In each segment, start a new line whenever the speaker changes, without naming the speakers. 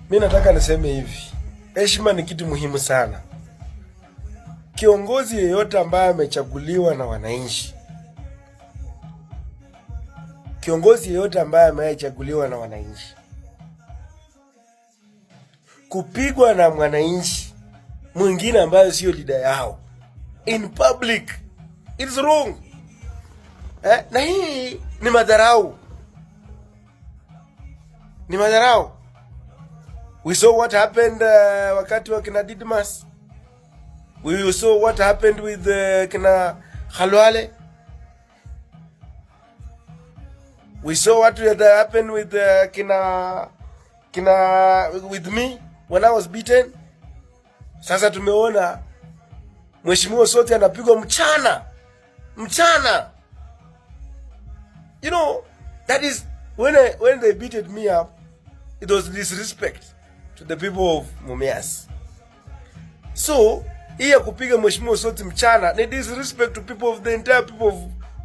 Mi nataka niseme hivi, heshima ni kitu muhimu sana. Kiongozi yeyote ambaye amechaguliwa na wananchi, kiongozi yeyote ambaye amechaguliwa na wananchi, kupigwa na mwananchi mwingine ambayo sio leader yao in public, it's wrong. Eh, na hii ni madharau, ni madharau. We saw what happened wakati wa kina Didmas. We saw what happened with kina Khalwale. We saw what happened with kina with me when I was beaten. Sasa tumeona Mheshimiwa Osotsi anapigwa mchana mchana. That is when they beated me up, it was disrespect to the people of Mumias. So hii ya kupiga Mheshimiwa Osotsi mchana ni disrespect to people of the entire people of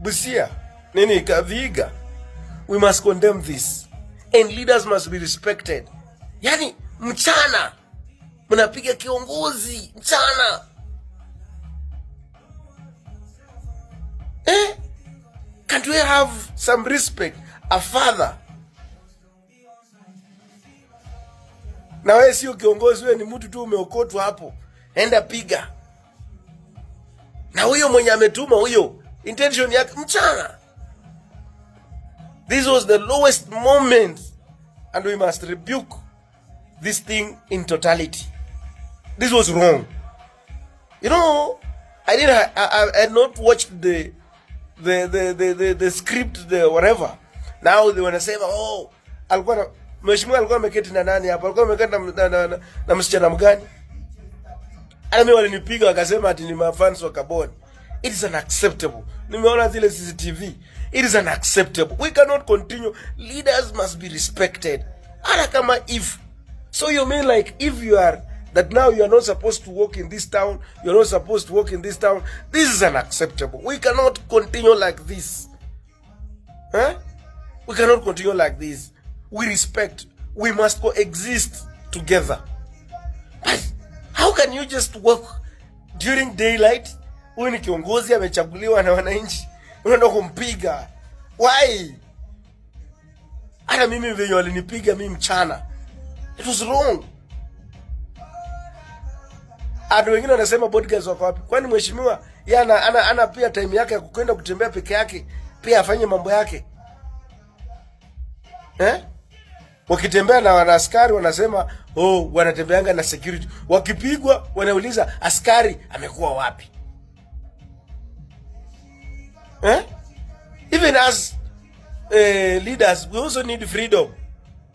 Busia, nini, Vihiga. We must condemn this and leaders must be respected. Yani mchana mnapiga kiongozi mchana, eh? Can't we have some respect? A father. Na wewe sio kiongozi, wewe ni mtu tu umeokotwa hapo, enda piga. Na huyo mwenye ametuma huyo, intention yake mchana. This was the lowest moment and we must rebuke this thing in totality. This was wrong. I didn't, I had not watched the script, the whatever. Now they wanasema, oh, alikuwa na mheshimiwa alikuwa ameketi na nani hapo? Alikuwa ameketi na msichana mgani? Hata mimi walinipiga wakasema ati ni mafans wa Kaboni. It is unacceptable. Nimeona zile CCTV. It is unacceptable. We cannot continue. Leaders must be respected. Hata kama if. So you mean like if you are that now you are not supposed to walk in this town, you are not supposed to walk in this town. This is unacceptable. We cannot continue like this. Huh? We cannot continue like this. We respect. We must coexist together. But how can you just walk during daylight? Huyu ni kiongozi amechaguliwa na wananchi, unaenda kumpiga. Why? Hata mimi venye walinipiga mimi mchana, it was wrong. Hata wengine wanasema bodyguards wako wapi? Kwani mheshimiwa yeye ana pia time yake ya kwenda kutembea peke yake, pia afanye mambo yake, eh? Wakitembea na wanaaskari wanasema oh, wanatembeanga na security. Wakipigwa wanauliza askari amekuwa wapi? Eh? Even as leaders we also need freedom.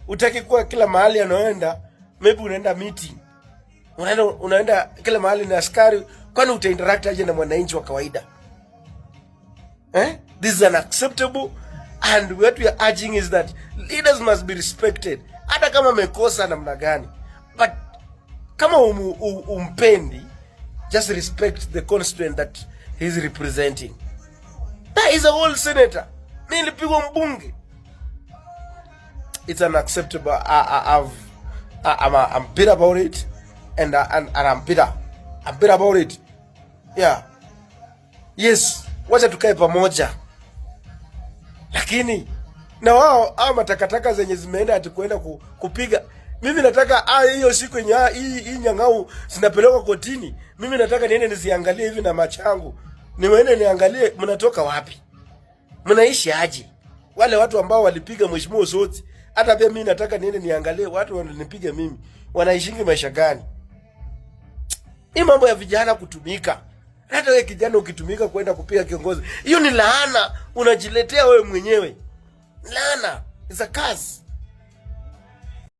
Utaki kuwa kila mahali anaenda, maybe unaenda meeting, unaenda kila mahali na askari, kwani utainteract aje na mwananchi wa kawaida? Eh? This is unacceptable and what we are urging is that leaders must be respected. Hata kama amekosa namna gani, but kama umpendi, just respect the constituent that he's representing. That is a whole senator. Mimi nilipigwa mbunge. It's unacceptable. I'm bitter about it and I'm bitter. I'm bitter about it. Yeah. Yes, wacha tukae pamoja. Lakini na wao hao matakataka zenye zimeenda ati kuenda kupiga, mimi nataka hiyo siku yenye hii nyang'au zinapelekwa kotini, mimi nataka niende niziangalie hivi na macho yangu. Niende niangalie mnatoka wapi? Mnaishi aje? Wale watu ambao walipiga Mheshimiwa Osotsi, hata pia mimi nataka niende niangalie watu wananipiga mimi, wanaishingi maisha gani? Hii mambo ya vijana kutumika. Hata wewe kijana ukitumika kwenda kupiga kiongozi, hiyo ni laana unajiletea wewe mwenyewe. Laana is a curse.